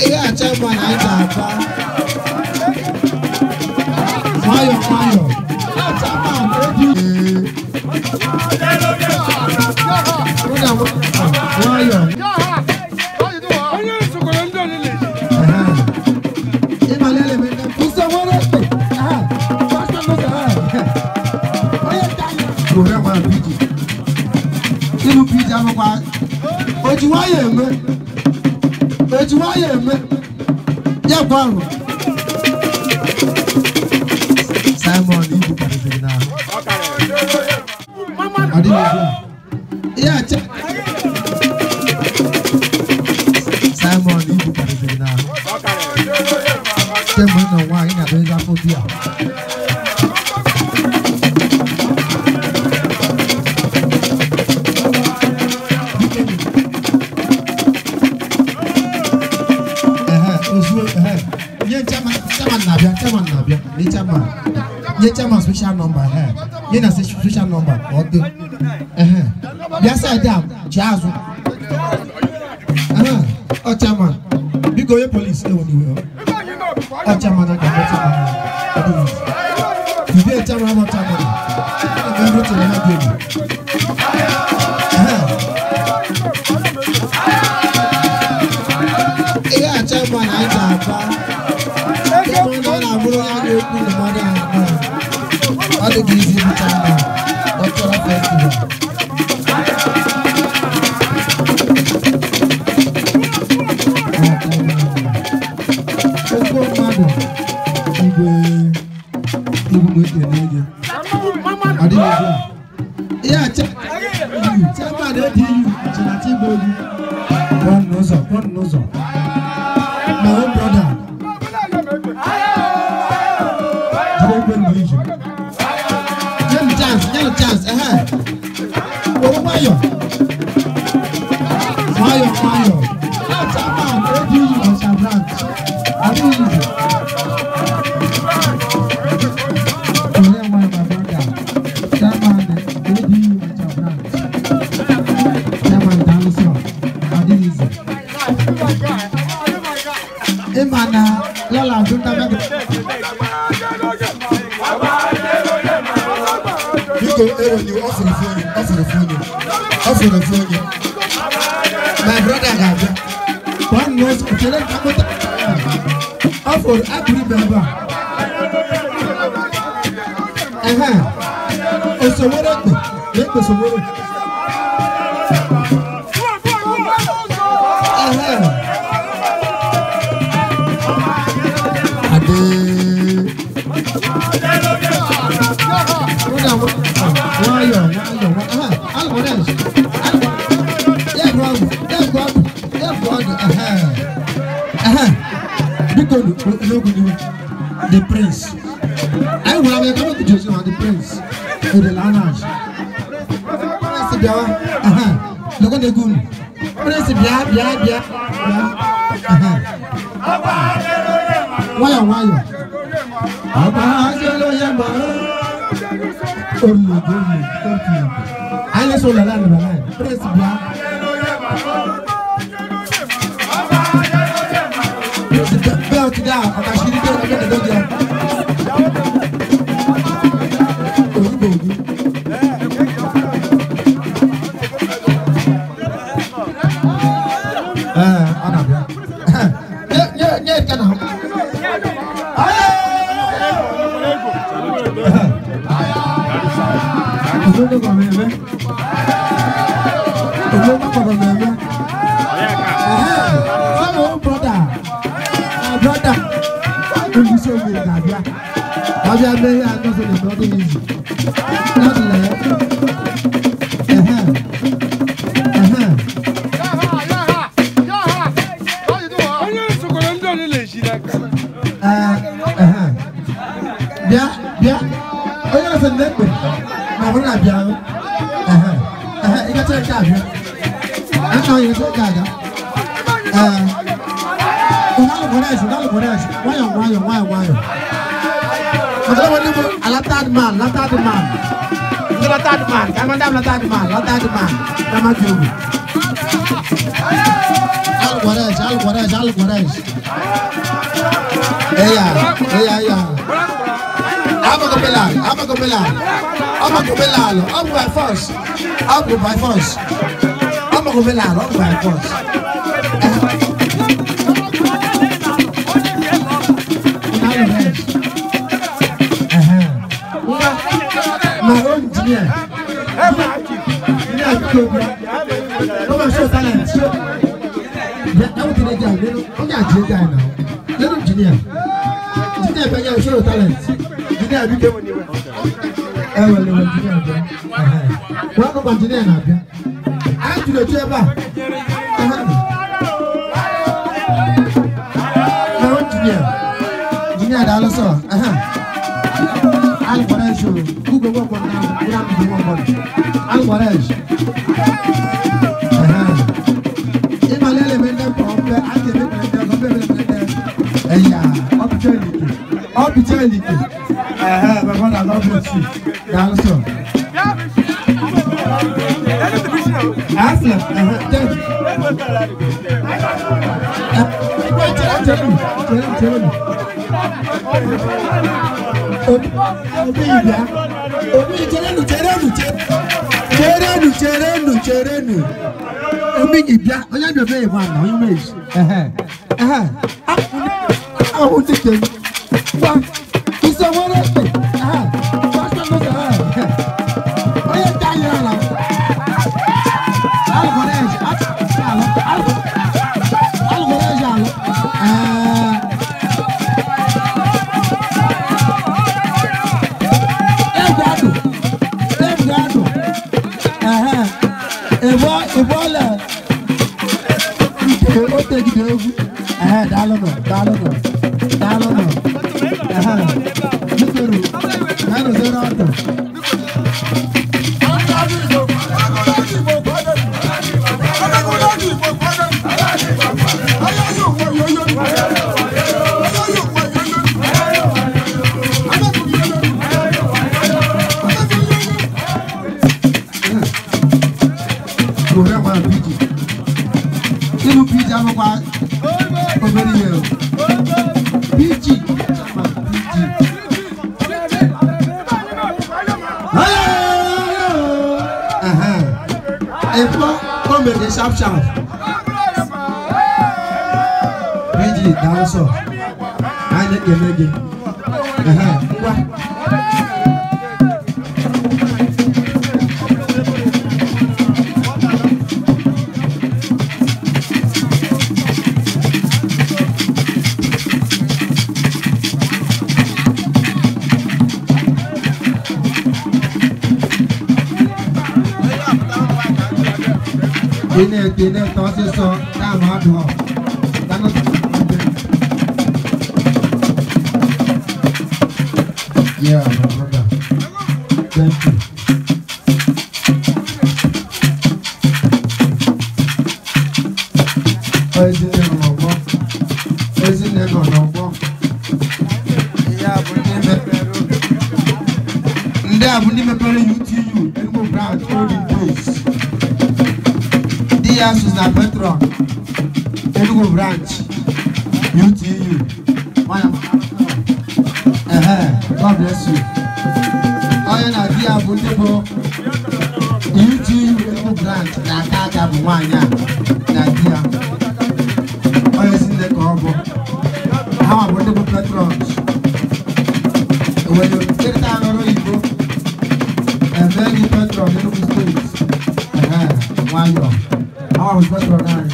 Ihe a chairman anyị ga-aba. Nwayọọ nwayọọ. Chairman ebi. Nwayọọ. Simon Ibu karịzịrị n'ahụ. Simon Ibu karịzịrị n'ahụ. Kemgbe nọ nwaanyị na-abịa afọ biya. Chairman special number here. You know special number or the yes I am Jazz. Oh chairman. You go your police anyway. Oh chairman I can chairman. You be a chairman chairman. Everything I do. Yeah, chairman I can. My own brother. Chance, Oh, Mayo. Mayo, Mayo. My brother, one knows for every member. The prince. I will have a come to Joseph the prince. The lineage. Prince Biawa. Look at the goon. Prince Bia Bia Bia. Why why? I saw the land. Prince Bia. Alquarez, Alquarez, Alquarez. Eya, eya, eya. Amagobelalo, Amagobelalo, Amagobelalo, I'm by force. I'm by force. Amagobelalo, I'm by force. My own engineer. Come on, show talent. Engineer. Engineer, show talent. Welcome, engineer. I to the chamber. Engineer. Engineer, also. Alvarez. Opportunity. My brother, God bless you. Sharp, sharp. PG, down. I get the Yeah, my brother. Thank you. UTU, branch, holding place. DS is na patron, Enugu branch, UTU. God bless you. I am a dear Bundebo, UTU Enugu branch, Nakaka Bumanya, Nadia. I is in the Congo. How about the patrons? When you get down on you, and then you patron Enugu State. How was patron?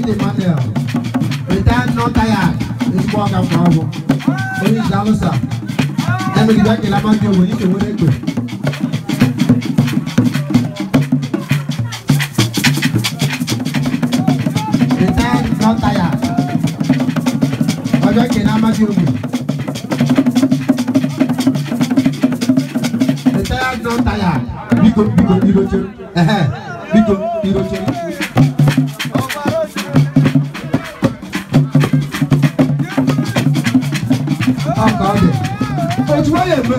David Emmanuel, retired not tired, ezigbo ọga m ka ọ bụ. Onye isi daalụ sir. Emegide ekele ama ndị ogbenye ike nwere ekwe. Retired not tired. Ọjọ́ ekele ama ndị ogbenye. Retired not tired. Biko biko iroche. Ehe. Biko iroche. Ọ ka ọ dị. Ojú wáyé eme.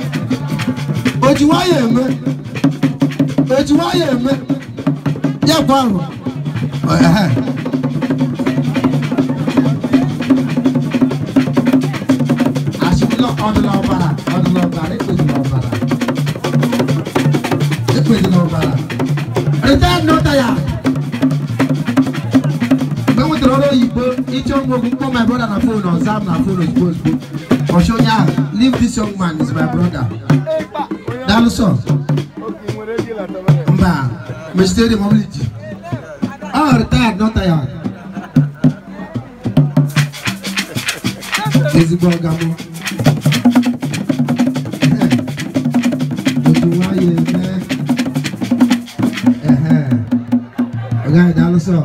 Ojú wáyé eme. Ojú wáyé eme. Ya kwa ahụ. Ehe. Asịrịla ọdịla ọbara ọdịla ọbara ekpezila ọbara. Ekpezila ọbara. Retired not tired. Mgbe m nwetara ọrụ oyibo ịchọ m okwu kpọọ my brother na phone ọza m na phone ozugbo ozugbo. Ọsị onye ahụ, leave this young man, is my brother. Daalụ sọ. Mba, mechitere m ọbụla iji. Ọ retired not tired. Ezigbo ọga mụ. Otu nwayọ eme. Ehe. Ọga anyị daalụ sọ.